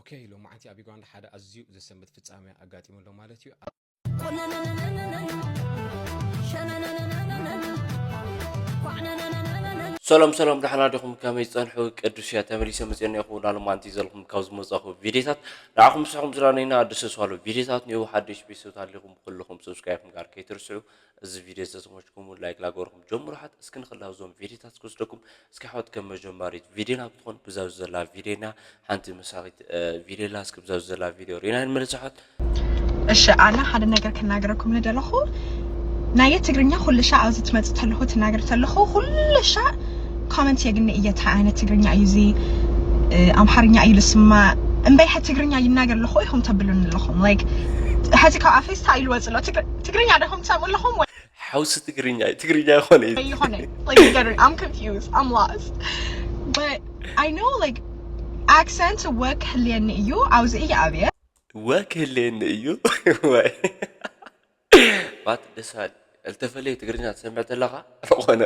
ኦኬ፣ ሎማዓንቲ ኣብ ዩጋንዳ ሓደ ኣዝዩ ዘሰንብድ ፍጻመ ኣጋጢሙ ኣሎ ማለት እዩ። ሰላም ሰላም፣ ደሓና ዲኹም? ከመይ ጸንሑ? ቅዱስ እያ ተመሊሰ መጽኤና ይኹን። ሎማዓንቲ ዘለኹም ካብ ዝመጻኹ ቪዲዮታት ንዓኹም ስሕኹም ዝራነይና ኣድሰስዋሉ ቪዲዮታት ንዩ ሓድሽ ቤተሰብ ታሊኹም ኩልኹም ሰብስክራይብ ጋር ከይትርስዑ። እዚ ቪድዮ ዝተመችኩም ላይክ ላገበርኩም ጀምሩ። ሓት እስኪ ንኽላ እዞም ቪድዮታት ክወስደኩም እስኪ ሓወት ከም መጀመሪት ቪድዮና ክትኾን ብዛብ ዘላ ቪድዮና ሓንቲ መሳኺት ቪድዮ ላ እስኪ ብዛብ ዘላ ቪድዮ ሪና ንመለስ ሓት። እሺ ኣነ ሓደ ነገር ክናገረኩም ንደለኹ። ናይ ትግርኛ ኩልሻ ኣብዚ ትመጽእ ተለኹ ትናገር ተለኹ ኩልሻ ኮመንት የግኒ እየ። እንታይ ዓይነት ትግርኛ እዩ እዚ? ኣምሓርኛ እዩ ልስማ እምበይ ትግርኛ ይናገር ኣለኹ ኢኹም ተብሉን ኣለኹም። ላይክ ሕዚ ካብ ኣፈይ ስታ ኢሉ ወፅሎ ትግርኛ ዲኹም ትሰምዑ ኣለኹም ወይ? ሓውሲ ትግርኛ እዩ፣ ትግርኛ ይኾነ እዩ። ይኾነ። Like, I'm confused. I'm lost. But I know, like, accent ወ ክህልየኒ እዩ። ኣብዚ እየ ኣብየ። ወ ክህልየኒ እዩ። ወይ። ባት ደስ በሃል። እልተፈለየ ትግርኛ ትሰምዕ ተለኻ ዝኾነ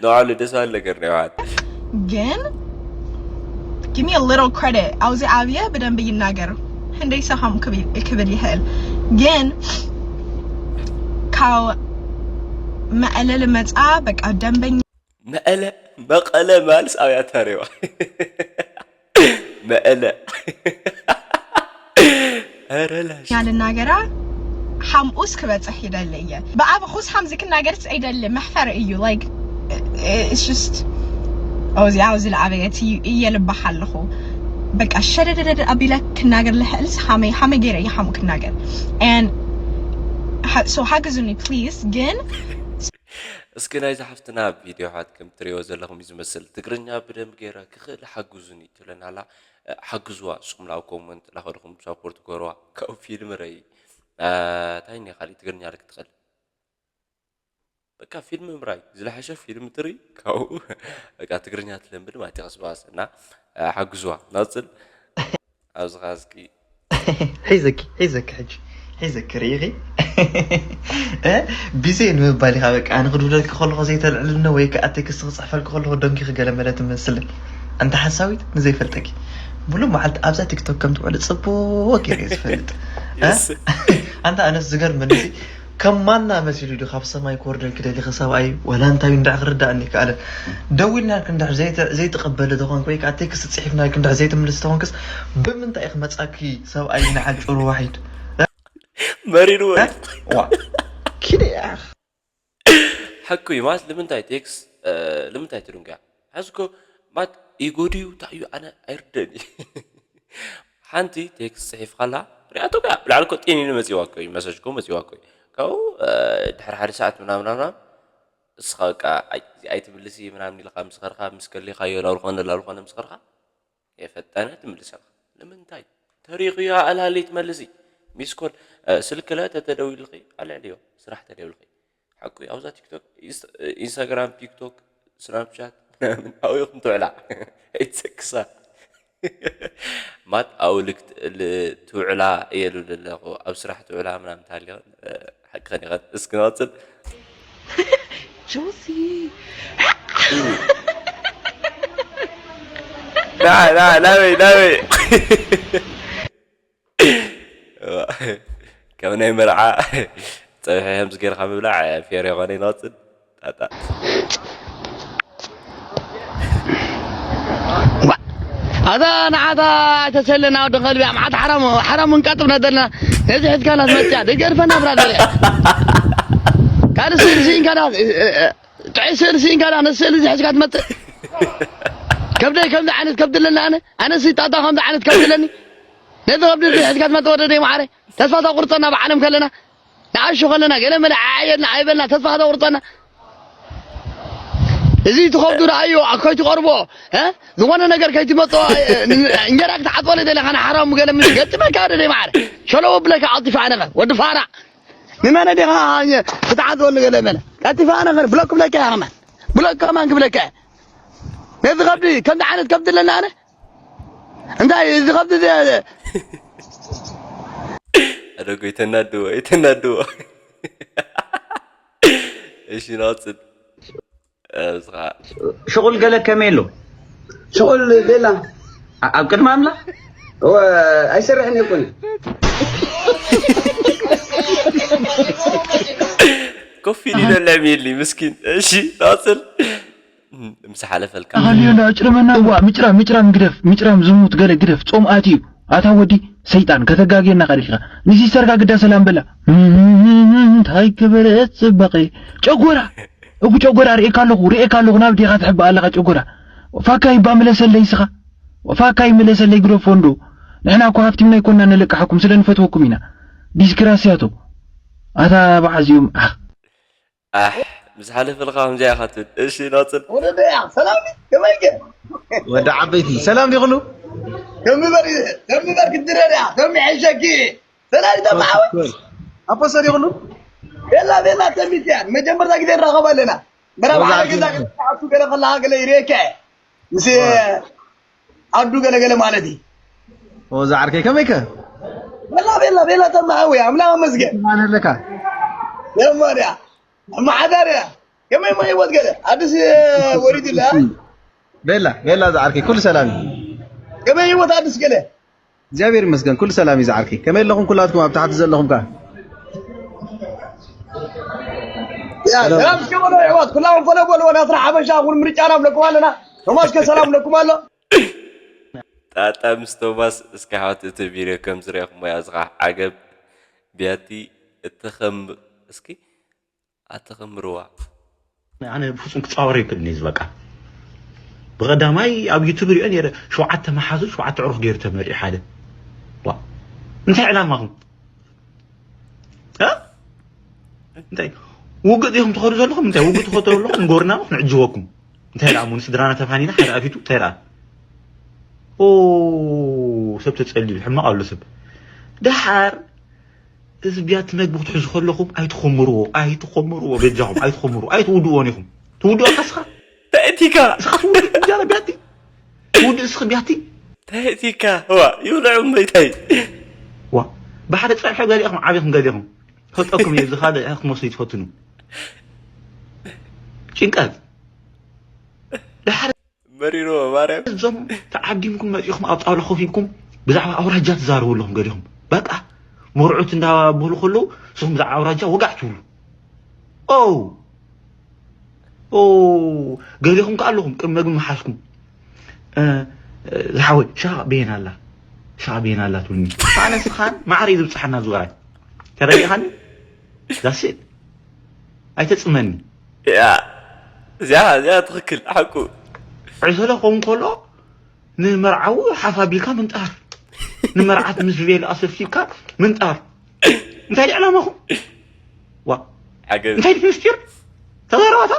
ንባዕሉ ደስ በሃል ነገር ናይ ባዕል። ግን give me a little credit። ኣብዚ ኣብየ ብደንብ ይናገር። ህንደይ ሰኻም ክብል ይኽእል። ግን ካብ መቐለ ልመጻ በቃ ደንበኛ መቐለ፣ መቐለ ማልስ ኣብያ ታሬዋ። መቐለ። ኧረ ላሽ። ያ ልናገራ ሓምኡስ ክበጽሕ ይደሊ እየ። ብኣብ ኹስ ሓምዚ ክናገርስ ኣይደሊ መሕፈር እዩ። Like, it's just፣ ኦዚ ኣብዚ ለኣበየት እየ ልባሕ ኣለኹ። በቃ ሸደደደደ ኣቢለ ክናገር ልሕእልስ ሓመይ፣ ሓመይ ገይረ እየ ሓሙ ክናገር። And ሓ-፣ so ሓግዙኒ please። ግን እስኪ ናይዛ ሓፍትና ቪድዮ ሓት ከም ትሪእዎ ዘለኹም እዩ ዝመስል። ትግርኛ ብደንብ ገይረ ክኽእል ሓግዙኒ ትብለና ኣላ። እ፣ ሓግዝዋ፣ ንስኹም ናብ ኮመንት ላኸድኹም ሳፖርት ገርዋ። ካብኡ ፊልም ረይ። እ፣ እንታይ እኒኦ ካሊእ ትግርኛ ልክ ትኽእል? በቃ ፊልም ምራይ። ዝለሓሸ ፊልም ትሪ፣ ካብኡ በቃ ትግርኛ ትለምድ ማለት እዩ። ቀስ በቀስ እና፣ እ፣ ሓግዝዋ። ናጽል፣ ኣብዚ ኸዓ እስኪ ሒዘኪ፣ ሒዘኪ ሕጂ፣ ሒዘኪ ርኢኺ። እ? ቢዘይ ንምባል ኢኻ በቃ። ኣነ ክድውለልኪ ከለኹ ዘይተልዕልኒ ወይ ከኣ ቴክስት ክጽሕፈልኪ ከለኹ ደንጊኺ ገለ መለ ትመስሊ። ኣንታ ሓሳዊት ንዘይፈልጠኪ። ሙሉእ መዓልቲ ኣብዛ ቲክቶክ ከም ትውዕሊ ጽቡቕ ገይረ እየ ዝፈልጥ። እ? የስ። ኣንታ ኣነስ ዝገርመኒ እዚ ከም ማና መሲሉ ድዩ ካብ ሰማይ ክወርደልኪ ደሊኺ ሰብኣይ ዋላ እንታይ እዩ እንድዒ ክርድኣኒ ኣይከኣለን። ደዊልናልኪ እንድሕር ዘይተ-፣ ዘይትቕበሊ ተኾንኪ ወይ ከኣ ቴክስት ጽሒፍናልኪ እንድሕር ዘይትምልሲ ተኾንክስ ብምንታይ እዩ ክመጻኪ ሰብኣይ ንዓል ጭሩ ዋሒድ? መሪርዎ እዩ። ዋ። ኪደ እያ። ሓቁ እዩ ማለት ንምንታይ ቴክስት፣ እ፣ ንምንታይ ትድንጉያ? ሕዚ እኮ ማለት ኢጎ ድዩ እንታይ እዩ ኣነ ኣይርደእን እዩ። ሓንቲ ቴክስት ጽሒፍካላ ሪኣቶ እኮ እያ። ብላዕሊ እኮ ጤን ኢሉ መጺዋ እኮ እዩ፣ መሰጅ እኮ መጺዋ እኮ እዩ። ካብኡ፣ እ፣ ድሕሪ ሓደ ሰዓት ምናምን ምናምን እስኻ በቃ ኣይ-፣ ኣይትምልሲ ምናምን ኢልካ ምስ ኸድካ፣ ምስ ከሊኻዮ ናብ ዝኾነ ናብ ዝኾነ ምስ ኸድካ የፈጠነ ትምልሰልካ። ንምንታይ? ተሪኽዮ ኣላሊ ትመልሲ። ሚስ ኮል፣ እ፣ ስልክለ ተተደዊልኺ ኣልዕልዮ፣ ስራሕ ተደዊልኺ። ሓቁ እዩ፣ ኣብዛ ቲክቶክ፣ ኢንስ-፣ ኢንስታግራም፣ ቲክቶክ፣ ስናፕቻት ምናምን ኣብኡ ኢኹም ትውዕላ። ኣይትሰክሳ። ማት ኣብኡ ልክ ት-፣ ል-፣ ትውዕላ እየ ልብል ኣለኹ። ኣብ ስራሕ ትውዕላ ምናምን እንተሃልዮ፣ እ፣ ሓቅኸን ይኸን። እስኪ ንቐጽል። ጆሲ። ና፣ ና፣ ናበይ፣ ናበይ? ከም ናይ መርዓ ጸብሒ ከምዚ ጌርካ ምብላዕ ፌር የኾነ ይንቐጽል። ጣጣ። ዋ፣ ኣታ ንዓታ ኣይተሰለና ወዲ ከልቢ፣ ኣብ መዓት ሓራም፣ ሓራም እንቃጥብ ነደልና። ነዚ ሒዝካ ናት መጽያ፣ ደገድፈና ብራደር። ካልእ ስእሊ ስኢንካ ዳ፣ እ፣ እ፣ እ፣ ጥዑይ ስእሊ ስኢንካ ዳ፣ ነዚ ስእሊ እዚ ሒዝካ ትመጽእ። ከብደይ ከምዚ ዓይነት ከብዲ ኣለኒ ኣነ፣ ኣነ ሲ ጣጣ ከምዚ ዓይነት ከብዲ ኣለኒ። ነዚ ከብዲ እዚ ሒዝካ ትመጽእ ወደደይ መዓረይ። ተስፋ ተቁርጸና ብዓለም ከለና። ንዓሹ ከለና ገለ መለ ዓየልና ኣይበልና ተስፋ ከተቑርጸና። እዚ ትኸብዱ ደኣ እዩ፣ ኣብ ከይትቐርቦ፣ እ? ዝኾነ ነገር ከይትመጾ፣ እ፣ እንጀራ ክትዓጽወለ ደለኻ ንሓራሙ ገለ ምን ገጥመካ ወደደይ መዓረ። ሸለው ብለካ ቀልጢፈ ኣነኸ፣ ወዲ ፋራ። ንመነ ዲኻ ክትዓጽወሉ ገለ መለ? ቀልጢፈ ኣነኸ ብሎክ ክብለካ እየ ከማን። ብሎክ ከማን ክብለካ እየ። ነዚ ከብዲ፣ ከምዚ ዓይነት ከብዲ ኣለና ኣነ? እንታይ እዚ ከብዲ እዚ ኣደጎ ይተናድዎ፣ ይተናድዎ። እሺ፣ ናጽል። እብዝኻ። ሽቑል ገለ ከመይ ኣሎ? ሽቑል ሌላ። ኣ-፣ ኣብ ቅድሚ ኣምላኽ? እወ፣ ኣይሰርሕን ይኩን። ኮፍ ኢሉ ይደልዕ ሚሊ ምስኪን። እሺ ናፅል ምስ ሓለፈልካ ኣኻልዮ እንዳ ኣጭርመና። እዋ ምጭራም ምጭራም ግደፍ፣ ምጭራም ዝሙት ገለ ግደፍ። ጾም ኣትዩ ኣታ ወዲ ሰይጣን፣ ከተጋግየና ኸዲልካ ንሲስተርካ ግዳ ሰላም በላ። እንታይ ክበለት ጽበቐ ጨጎራ እጉ ጨጎራ ርእየካ ኣለኹ፣ ርእየካ ኣለኹ። ናብ ዴኻ ትሕባእ ኣለኻ ጨጎራ። ፋካይ እባ ምለሰለይ ስኻ፣ ፋካይ ምለሰለይ ግደፎ እንዶ። ንሕና እኮ ሃፍቲምና ኣይኮንና ነለቅሓኩም፣ ስለ ንፈትወኩም ኢና። ዲስክራስያቶ ኣታ በዓዚኦም ኣኽ ኣሕ ምስ ሓለፈልካ ከምዚኣ ኢኻ ትብል። እሺ ናፅል ወደደያ ሰላም ከመይከ ወዲ ዓበይቲ ሰላም ዲኹሉ ከምበር ከምበር ክትድረዳ ከሚሐሸኪ ሰላም ተማዓወ ኣቦ ሰዲኹሉ ቤላ ቤላ ተሚትያ መጀመርታ ግዜ ንራኸብ ኣለና መራብ ሓደ ገዛ ክትዓቱ ገለ ከለካ ገለ ይርእየካ እየ ምስ ኣዱ ገለገለ ማለት እዩ ኦ ዝዓርከይ ከመይከ ቤላ ቤላ ቤላ ተማዓወ ኣምላኽ መስገን ማን ኣለካ የማርያ ማሓዳርያ ከመይ ሞ ህይወት ገለ ኣዲስ ወሪድላ ቤላ ቤላ ዝዓርከይ ኩሉ ሰላም እዩ ከመይ ህይወት ኣዲስ ገለ እግዚኣብሔር ይመስገን ኩሉ ሰላም እዩ ዝዓርከይ ከመይ ኣለኹም ኩላትኩም ኣብ ታሕቲ ዘለኹም ከ ሰላም ዝገበሩ ኣሕዋት ኩላም ፈለ በሉ ወደ ኣስራ ሓበሻ እውን ምርጫና ብለኩም ኣለና ቶማስ ከሰላም ብለኩም ኣሎ ጣጣ ምስ ቶማስ እስኪ ሓወት እቲ ቪድዮ ከም ዝረኹሞ እያ ዝኻ ዓገብ ቢያቲ እተኸም እስኪ ኣተኸምርዋ ኣነ ብፍፁም ክፃወር ይክእል እዩ ዝበቃ ብቀዳማይ ኣብ ዩቱብ ሪኦ ነረ ሸውዓተ መሓዙ ሸውዓተ ዕሩኽ ገይሩ ተመሪዑ ሓደ እንታይ ዕላማኹም እንታይ ውግእ ዲኹም ትኸዱ ዘለኹም እንታይ ውግእ ትኸዱ ዘለኹም ንጎርና ክንዕጅበኩም እንታይ ደኣ ሙ ንስድራና ተፋኒና ሓደ ኣፊቱ እንታይ ደኣ ሰብ ተፀልዩ ሕማቕ ኣሎ ሰብ ደሓር እዚ ቢያቲ መግቢ ክትሕዙ ከለኹም ኣይትኾምርዎ ኣይትኾምርዎ በጃኹም ኣይትኾምርዎ ኣይትውድዎን ኢኹም ትውድኦ ካስኻ ተእቲካ እስኻ ትውድእ እንጀራ ቢያቲ ትውድእ እስኺ ቢያቲ ተእቲካ ዋ ይብልዑ መይታይ ዋ ብሓደ ፀብሒ ገሊእኹም ዓቢኹም ገሊኹም ፈልጠኩም እየ እዚ ካልእ ክትመስሉ ትፈትኑ ጭንቀት ድሓር መሪሮ ማርያም እዞም ተዓዲምኩም መፂኹም ኣብ ጣውላ ኮፍ ኢልኩም ብዛዕባ ኣውራጃ ትዛረቡ ኣለኹም ገሊኹም በቃ መርዑት እንዳበሉ ከለዉ ንስኹም ብዛዕባ ኣውራጃ ወጋዕ ትብሉ ኦ ኦ ገሊኹም ከ ኣለኹም ቅድሚ መግቢ ምሓዝኩም ዝሓወይ ሻቕ በየን ኣላ ሻቕ በየን ኣላ ትብልኒ ኣነ ስኻን ማዕረ እዩ ዝብፅሓና ዝወራይ ተረዲኻኒ ዛሴት ኣይተፅመኒ ያ እዚኣ እዚኣ ትኽክል ሓቁ ዕሰለ ክኸውን ከሎ ንመርዓዊ ሓፍ ኣቢልካ ምንጣር ንመርዓት ምስ ቤል ኣሰብሲብካ ምንጣር እንታይ ዕላማኹም ዋ ሓገዝ እንታይ ምስጢር ተዛረባታ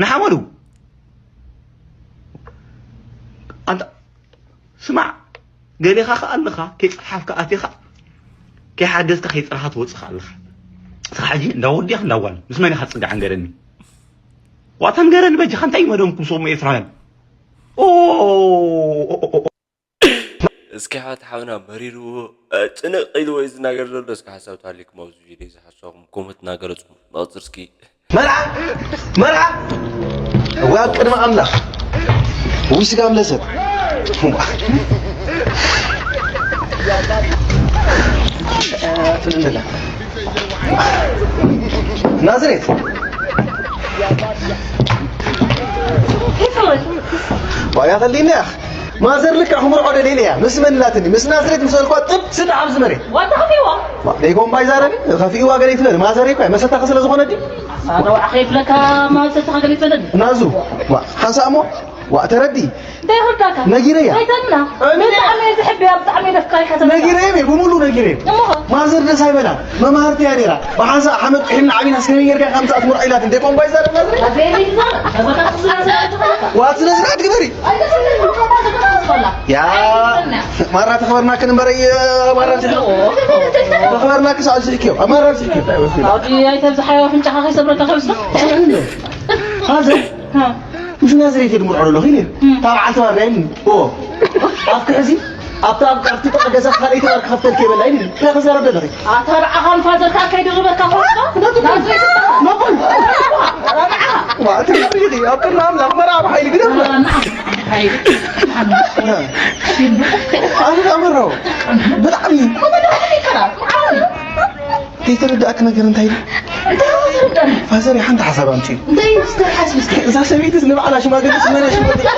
ንሓመዱ ኣንታ ስማዕ ገሌኻ ከኣ ኣለኻ ከይጸሓፍካ ኣቲኻ ከይሓገዝካ ከይጸራኻ ትወጽኻ ኣለኻ እስኻ ሕጂ እንዳ ወዲ ኢኻ እንዳ ጓል ምስ መን ኢኻ ትጽጋዕ ንገረኒ ዋታ ንገረኒ በጃኻ እንታይ እዩ መደብኩም ሰሙ ኤርትራውያን እስኪ ሓት ሓውና መሪርዎ ጭንቕ ኢልዎ እዩ ዝናገር ዘሎ እስኪ ሓሳብ ተሃሊኩም ኣብዚ ቪድዮ እዚ ሓሳብኩም ኮመንት እናገለፅኩም መቕፅር እስኪ መርዓ መርዓ እዋ ቅድሚ ኣምላኽ ውይ ስጋ ምለሰብ ናዝሬት ዋያ ከሊና ያኽ ማዘር ልክዕ ክምርዖ ደሊለ እያ ምስ መን ኢላትኒ ምስ ናዝሬት ምስ በልኳ ጥብ ስድዓ ኣብዚ መሬት ዋታ ከፊዋ ደይኮም ባይ ዛረቢ ከፊዋ ገለ ይትበል ማዘር ይኳ መሰታኸ ስለ ዝኾነ ድዩ ኣረዋዕ ከይብለካ ማዘር ተኸገለ ይትበለኒ ናዙ ሓንሳ እሞ ዋ ተረዲ እንታይ ይርዳካ ነጊረያ ኣይተምና ብጣዕሚ እየ ዝሕብያ ብጣዕሚ እየ ዘፍቃሪ ሓሰብ ነጊረዮም እየ ብሙሉ ነጊረዮም እሞ ማዘር ደስ ኣይበላ መምሃርቲ እያ ነይራ ብሓንሳ ሓመድ ጥሒልና ዓቢና እስከመይ ጌርካ ከምዚ ኣትምርዖ ኢላት እንደ ቆንባይ ዘረብ ናዝሬ ኣበይ ቤት ይዛረብ ተበታትሱ ናዘር ኣይትኸለካ ዋት ስነ ስርዓት ግበሪ ኣይተስምዕን እኮ ማዘር ተበታትሱ ከላ ያ ማራ ተኸበርናክን እምበረይ ማራ ተኸበርናክስ ኣልስሕክዮ ማራ ኣልስሕክዮ ኣውዲ ኣይተብዝሓዮ ኣፍንጫኻ ከይሰብረካ ከብዝቶ ሃዘ ምስ ናዝሬት እየ ድምርዖ ኣለኹ ኢለ እታ በዓልቲ ባርያ ኢልኒ ኦ ኣብቲ ሕዚ ኣብቲ ኣብቲ ጥቓ ገዛ ካልኣይቲ ባር ክኸፍተልኪ የበላ ኢልኒ እንታይ ክዛረብ ዘለኺ ኣታ ንዓኻን ፋዘርካ ከይድርበካ ኮንካ ናዝሬት መበል ቆልዓ። ዋ፣ እቲ ፍሪቂ ኣብ ቅድሚ ኣምላኽ መርዓ ብሓይሊ ግደፍ። ኣነ ኣመራው ብጣዕሚ ከይተረዳእክ ነገር እንታይ ኢሉ? ፋዘር ሓንቲ ሓሳብ ኣምፅኡ። እንታይ እዩ? እንታይ ሓሳብ? እዛ ሰበይትስ ንባዕላ ሽማግለ ትመነ ሽማግለ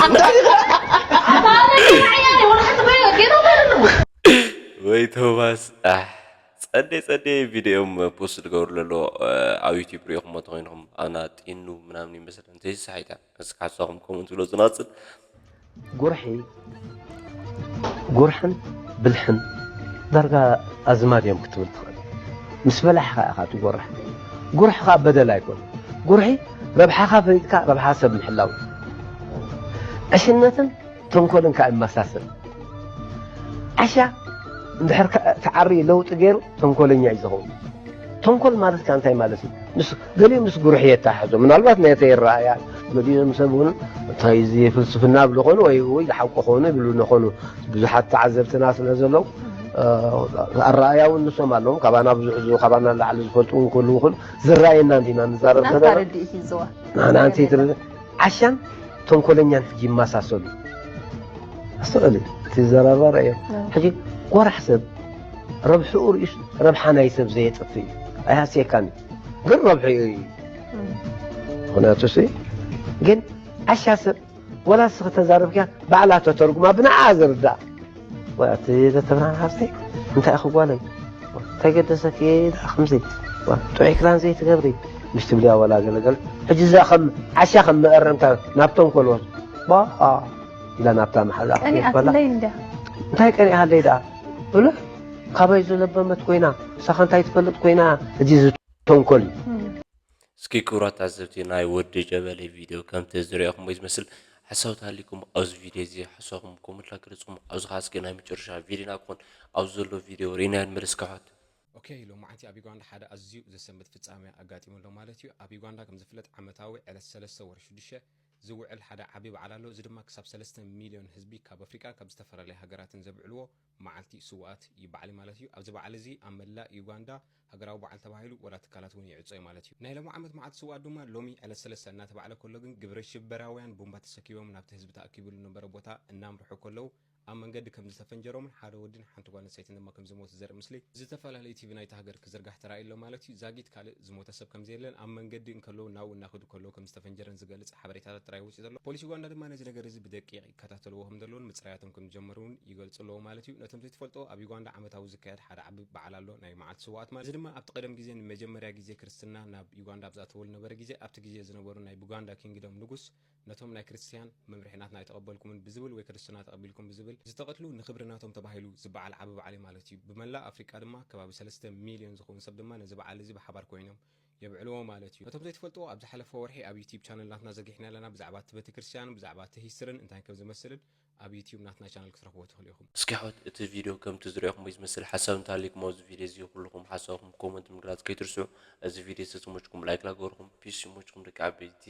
እንታይ ኢሉ? ወይ ቶማስ ኣሕ፣ ጸዴ ጸዴ ቪድዮም ፖስት ዝገብሩ ዘሎ ኣብ ዩቲብ ሪኢኹሞ ተኾይንኹም ኣና ጢኑ ምናምን ይመስል እንተይ ሳሒታ እስኪ ሓሳኹም ከምኡ ትብሎ ዝናጽል ጉርሒ ጉርሕን ብልሕን ዳርጋ ኣዝማድ እዮም ክትብል ትኽእል። ምስ በላሕኻ ኢኻ ትጎርሕ። ጉርሒ ኸኣ በደል ኣይኮን። ጉርሒ ረብሓኻ ፈሊጥካ ረብሓ ሰብ ምሕላው እዩ። ዕሽነትን ተንኮልን ከኣ ይመሳሰል። ዓሻ እንድሕር ተዓሪ ለውጢ ገይሩ ተንኮለኛ እዩ ዝኸውን። ተንኮል ማለት ከኣ እንታይ ማለት እዩ? ምስ ገሊኡ ምስ ጉርሒ የተሓሕዞ። ምናልባት ነተይ ኣረኣእያ ገሊኦም ሰብ እውን እንታይ እዚ ፍልስፍና ይብሉ ኾኑ ወይ ወይ ሓቂ ኾኑ ይብሉ ነኾኑ ብዙሓት ተዓዘብትና ስለ ዘለዉ ኣረኣእያ እውን ንሶም ኣለዎም ካባና ብዙሕ ዝ- ካባና ላዕሊ ዝፈልጡ እውን ክህልዉ ይኽእሉ ዝረኣየና እንዲና ንዛረብ ናትካ ዘለና ርድኢት እዩ ዝዋ ንሕና ኣንተ ትርድ ዓሻን ተንኮለኛን ሕጂ ይመሳሰሉ ኣስተውዕል እቲ ዘራርባ ረእዮ ሕጂ ጎራሕ ሰብ ረብሕኡ ርእዩስ ረብሓ ናይ ሰብ ዘየጥፍ እዩ ኣይሃስየካን እዩ ግን ረብሑ እዩ ምክንያቱ ሲ ግን ዓሻ ሰብ ወላ ስኺ ተዛረብክያ ባዕላ ተተርጉማ ብንዓ ዝርዳእ እቲ ዘተብራን ሃብተይ እንታይ ኢኺ ጓለይ እንታይ ገደሰኪ ደኣ ከምዚ ጥዑይ ክዳን ዘይትገብሪ ምስ ትብልያ ወላ ገለገለ ሕጂ እዛ ከም ዓሻ ከም መእረምታ ናብ ተንኮል ወስ ባኣ ኢላ ናብታ መሓዛ ክትበላ ቀኒኣትለይ እንድያ እንታይ ቀኒኣሃለይ ደኣ ብሎ ካባይ ዝለበመት ኮይና ንሳኻ እንታይ ትፈልጥ ኮይና ሕጂ እዚ ተንኮል እዩ እስኪ ክቡራት ታዘብቲ ናይ ወዲ ጀበሊ ቪድዮ ከምቲ ዝረኣኹሞ ዝመስል ሓሳብ ተሃሊኩም ኣብዚ ቪድዮ እዚ ሓሳብኩም ኮመንት ላይክ ገለጽኩም ኣብዚ ከዓ እስኪ ናይ መጨረሻ ቪድዮና ክኾን ኣብዚ ዘሎ ቪድዮ ርኢና ንመለስ ካሕዋት ኦኬ ሎማዓንቲ ኣብ ዩጋንዳ ሓደ ኣዝዩ ዘሰንብድ ፍጻሜ ኣጋጢሙ ኣሎ ማለት እዩ ኣብ ዩጋንዳ ከም ዝፍለጥ ዓመታዊ ዕለት ሰለስተ ወር ሽዱሽተ ዝውዕል ሓደ ዓቢ በዓል ኣሎ እዚ ድማ ክሳብ ሰለስተ ሚልዮን ህዝቢ ካብ ኣፍሪቃን ካብ ዝተፈላለያ ሃገራትን ዘብዕልዎ መዓልቲ ስውኣት ይበዓል ማለት እዩ ኣብዚ በዓል እዚ ኣብ መላእ ዩጋንዳ ሃገራዊ በዓል ተባሂሉ ወላ ትካላት እውን ይዕጾ እዩ ማለት እዩ ናይ ሎም ዓመት መዓልቲ ስውኣት ድማ ሎሚ ዕለት ሰለስተ እናተባዕለ ከሎ ግን ግብረ ሽበራውያን ቡምባ ተሰኪቦም ናብቲ ህዝቢ ተኣኪብሉ ነበረ ቦታ እናምርሑ ከለዉ ኣብ መንገዲ ከም ዝተፈንጀሮምን ሓደ ወድን ሓንቲ ጓል ኣንስተይትን ድማ ከም ዝሞቱ ዘርኢ ምስሊ ዝተፈላለዩ ቲቪ ናይቲ ሃገር ክዝርጋሕ ተራእዩ ኣሎ ማለት እዩ። ዛጊት ካልእ ዝሞተ ሰብ ከም ዘየለን ኣብ መንገዲ እንከለዉ ናብኡ እናኸዱ ከለዉ ከም ዝተፈንጀረን ዝገልጽ ሓበሬታታት ጥራይ ወጺኡ ዘሎ። ፖሊስ ዩጋንዳ ድማ ነዚ ነገር እዚ ብደቂቕ ይከታተልዎ ከም ዘለዉን ምጽራያቶም ከም ዝጀመሩ እውን ይገልጹ ኣለዉ ማለት እዩ። ነቶም ዘይትፈልጥዎ ኣብ ዩጋንዳ ዓመታዊ ዝካየድ ሓደ ዓቢ በዓል ኣሎ ናይ መዓልቲ ስውኣት ማለት እዚ ድማ ኣብቲ ቀደም ግዜ ንመጀመርያ ግዜ ክርስትና ናብ ዩጋንዳ ኣብ ዝኣተወሉ ነበረ ግዜ ኣብቲ ግዜ ዝነበሩ ናይ ቡጋንዳ ኪንግደም ንጉስ ነቶም ናይ ክርስትያን መምርሒ ናትና ኣይተቐበልኩምን ብዝብል ወይ ክርስትና ተቐቢልኩም ብዝብል ዝተቐትሉ ንኽብሪ ናቶም ተባሂሉ ዝበዓል ዓቢ በዓል እዩ ማለት እዩ። ብመላእ ኣፍሪቃ ድማ ከባቢ ሰለስተ ሚልዮን ዝኾኑ ሰብ ድማ ነዚ በዓል እዚ ብሓባር ኮይኖም የብዕልዎ ማለት እዩ። ነቶም ዘይትፈልጥዎ ኣብ ዝሓለፈ ወርሒ ኣብ ዩቲብ ቻነል ናትና ዘርጊሕና ኣለና ብዛዕባ እቲ ቤተክርስትያንን ብዛዕባ እቲ ሂስትርን እንታይ ከም ዝመስልን ኣብ ዩቲብ ናትና ቻነል ክትረኽቦ ትኽእሉ ኢኹም። እስኪ ኣሕዋት እቲ ቪድዮ ከምቲ ዝረኣኹሞ እዩ ዝመስል ሓሳብ እንተሃልይኩም ኣብዚ ቪድዮ እዚ ኩልኹም ሓሳብኩም ኮመንት ምግላፅ ከይትርስዑ። እዚ ቪድዮ ዝተመችኩም ላይክ ላገርኩም ፒስ ይመችኩም ደቂ ዓበይቲ።